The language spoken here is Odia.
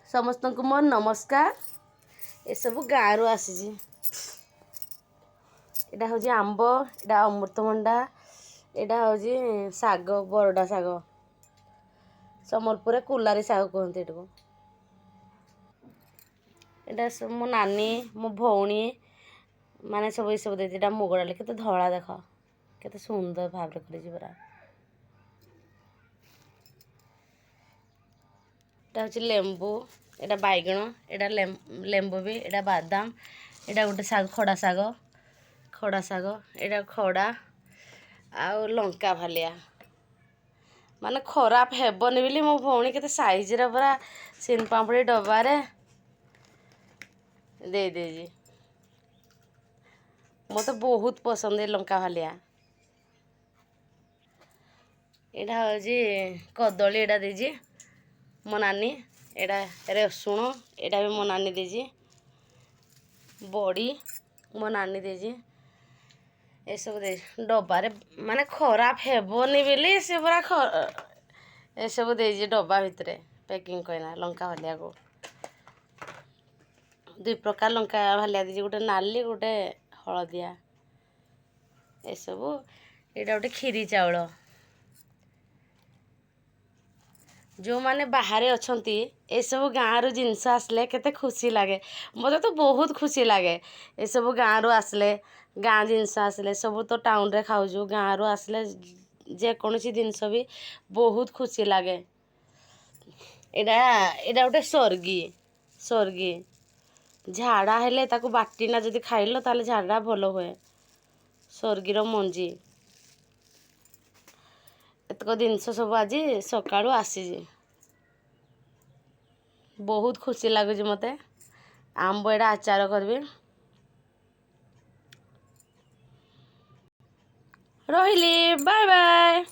ସମସ୍ତଙ୍କୁ ମୋର ନମସ୍କାର। ଏସବୁ ଗାଁରୁ ଆସିଛି। ଏଇଟା ହେଉଛି ଆମ୍ବ, ଏଇଟା ଅମୃତଭଣ୍ଡା, ଏଇଟା ହେଉଛି ଶାଗ, ବରଡ଼ା ଶାଗ। ସମ୍ବଲପୁରରେ କୁଲାରୀ ଶାଗ କୁହନ୍ତି ଏଟାକୁ। ଏଇଟା ସବୁ ମୋ ନାନୀ, ମୋ ଭଉଣୀ ମାନେ ସବୁ ଏସବୁ ଦେଇଛି। ଏଇଟା ମୁଗ ଡାଲି, କେତେ ଧଳା ଦେଖ, କେତେ ସୁନ୍ଦର ଭାବରେ କରିଛି ପୁରା। ଏଇଟା ହେଉଛି ଲେମ୍ବୁ, ଏଇଟା ବାଇଗଣ, ଏଇଟା ଲେମ୍ବୁ ବି, ଏଇଟା ବାଦାମ, ଏଇଟା ଗୋଟେ ଶାଗ, ଖଡ଼ା ଶାଗ, ଖଡ଼ା ଶାଗ, ଏଇଟା ଖଡ଼ା ଆଉ ଲଙ୍କା ଭାଲିଆ। ମାନେ ଖରାପ ହେବନି ବୋଲି ମୋ ଭଉଣୀ କେତେ ସାଇଜରେ ପୁରା ସିନ୍ ପାମ୍ପୁଡ଼ି ଡବାରେ ଦେଇଦେଇଛି। ମୋତେ ବହୁତ ପସନ୍ଦ ଏ ଲଙ୍କା ଭାଲିଆ। ଏଇଟା ହେଉଛି କଦଳୀ, ଏଇଟା ଦେଇଛି ମୋ ନାନୀ। ଏଇଟା ରସୁଣ, ଏଇଟା ବି ମୋ ନାନୀ ଦେଇଛି। ବଡ଼ି ମୋ ନାନୀ ଦେଇଛି। ଏସବୁ ଦେଇଛି ଡବାରେ, ମାନେ ଖରାପ ହେବନି ବୋଲି ସେ ପୁରା ଏସବୁ ଦେଇଛି ଡବା ଭିତରେ ପ୍ୟାକିଂ କରିନା। ଲଙ୍କା ଭାଲିଆକୁ ଦୁଇ ପ୍ରକାର ଲଙ୍କା ଭାଲିଆ ଦେଇଛି, ଗୋଟେ ନାଲି ଗୋଟେ ହଳଦିଆ। ଏସବୁ ଏଇଟା ଗୋଟେ କ୍ଷୀରି ଚାଉଳ। ଯେଉଁମାନେ ବାହାରେ ଅଛନ୍ତି, ଏସବୁ ଗାଁରୁ ଜିନିଷ ଆସିଲେ କେତେ ଖୁସି ଲାଗେ। ମୋତେ ତ ବହୁତ ଖୁସି ଲାଗେ ଏସବୁ ଗାଁରୁ ଆସିଲେ। ଗାଁ ଜିନିଷ ଆସିଲେ, ସବୁ ତ ଟାଉନରେ ଖାଉଛୁ, ଗାଁରୁ ଆସିଲେ ଯେକୌଣସି ଜିନିଷ ବି ବହୁତ ଖୁସି ଲାଗେ। ଏଇଟା ଗୋଟେ ସର୍ଗି। ସର୍ଗି ଝାଡ଼ା ହେଲେ ତାକୁ ବାଟିନା ଯଦି ଖାଇଲ ତାହେଲେ ଝାଡ଼ା ଭଲ ହୁଏ, ସର୍ଗିର ମଞ୍ଜି। ଏତକ ଜିନିଷ ସବୁ ଆଜି ସକାଳୁ ଆସିଛି, ବହୁତ ଖୁସି ଲାଗୁଛି ମୋତେ। ଆମ୍ବ ଏଇଟା ଆଚାର କରିବି। ରହିଲି, ବାଏ ବାଏ।